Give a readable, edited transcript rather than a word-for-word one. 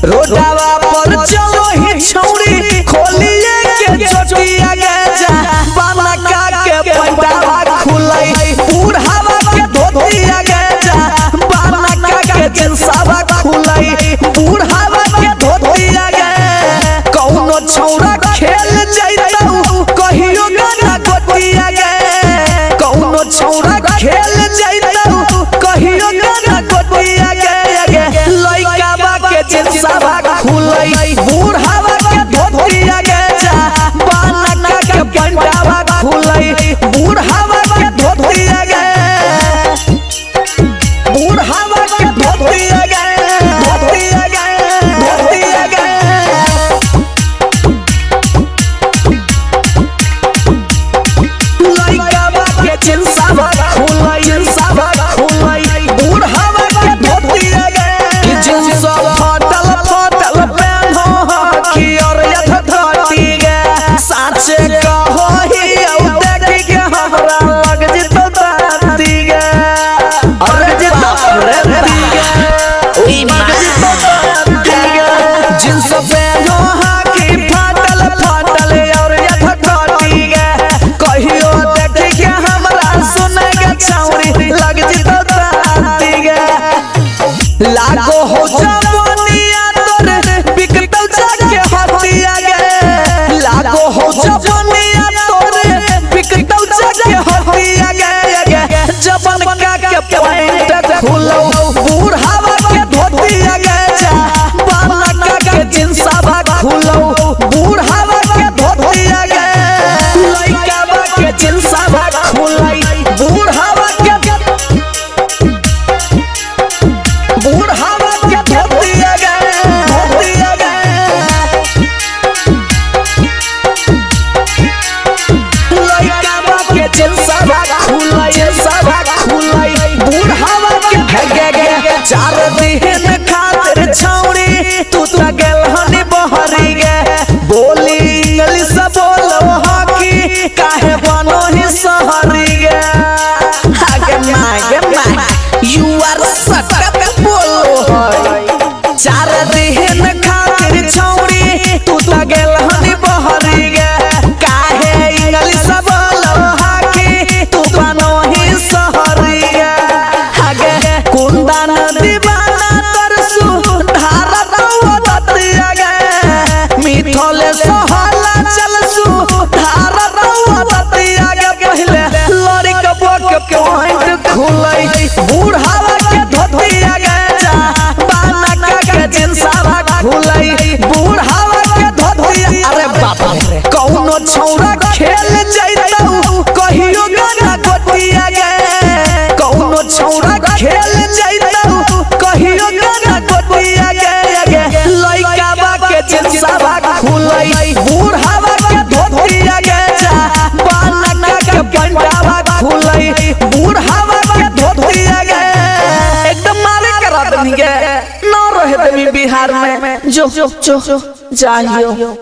रोडावा पर चलो ही छौरी खोलिए के चोटिया गे जा बाना का के पैंटावा खुलई बूढ़ावा के धोतिया गे जा बाना का के जिंसावा खुलई बूढ़ावा के धोतिया गे कौनो छौरा खेल जइतौ कहियो गाना गोटिया गे कौनो छौरा खेल जइतौ कहियो गाना गोटिया गे गे लइका बा के जिंसावा खुलई बूढ़ावा के धोतिया गे जा बाना के पैंटावा खुलई बूढ़ावा के धोतिया गे बूढ़ावा के धोतिया गे धोतिया गे धोतिया गे लइका बा के जिंसावा खुलई जिंसावा खुलई बूढ़ावा के धोतिया गे कि जिंसा फाटल फाटल पेन्हो हकी और यथ धोती गे साचे कहो ही औ देख के हमरा लग जितो दाती गे अरे जितो रेती गे ओई माँ। लग जितो दाती गे जिंसा पेन्हो हकी फाटल फाटल और यथ धोती गे कहियो देख के हमरा सुने के छौरी लग जितो दाती गे लागो हो जवनिया तोर बिकतौ जाके हतिया गे लागो हो जवनिया तोर बिकतौ जाके हतिया गे गे जबन का के पॉइंट खुलो बूढ़ावा के धोतिया गे जा बाना का के जिंसावा खुलो बूढ़ावा के धोतिया गे लइका बा के जिंसावा खुलई बूढ़ावा के बूढ़ावा के धोतिया गे धोतिया गे लइका बा के जिंसावा खुलई जिंसावा खुलई बूढ़ावा के गे गे चार दिन खातिर छौरी तू त गेल हनी बहरी गे बोली इंग्लिश बोलो हकी काहे बनो ही सहरी गे आगे मागे मा you आर सटक बोलो है चार दिन खातिर छौरी तू त गेल हनी बहरी गे काहे इंग्लिश बोलो हकी तू बनो ही सहरी गे आगे कुंदन दीवाना तरसु धारा रवतिया गे मिथले सोहला चलसु धारा रवतिया गे पहले लड़ी के बक पॉइंट खुलई बूढ़ावा के धोतिया गे जा बाना का के जिंसावा खुलई बूढ़ावा के धोतिया अरे बाप रे कौनो छौरा खेल जइतौ कहियो गाना गोटिया गे कौनो छौरा खेल जइतौ कहियो गाना गोटिया गे गे लइका बा के जिंसावा खुलई बूढ़ावा के धोतिया गे जा बाना के पैंटावा खुलई बूढ़ावा के धोतिया गे एकदम मारे करा दनी गे ना रहे दमी बिहार में जो जो जाइयो।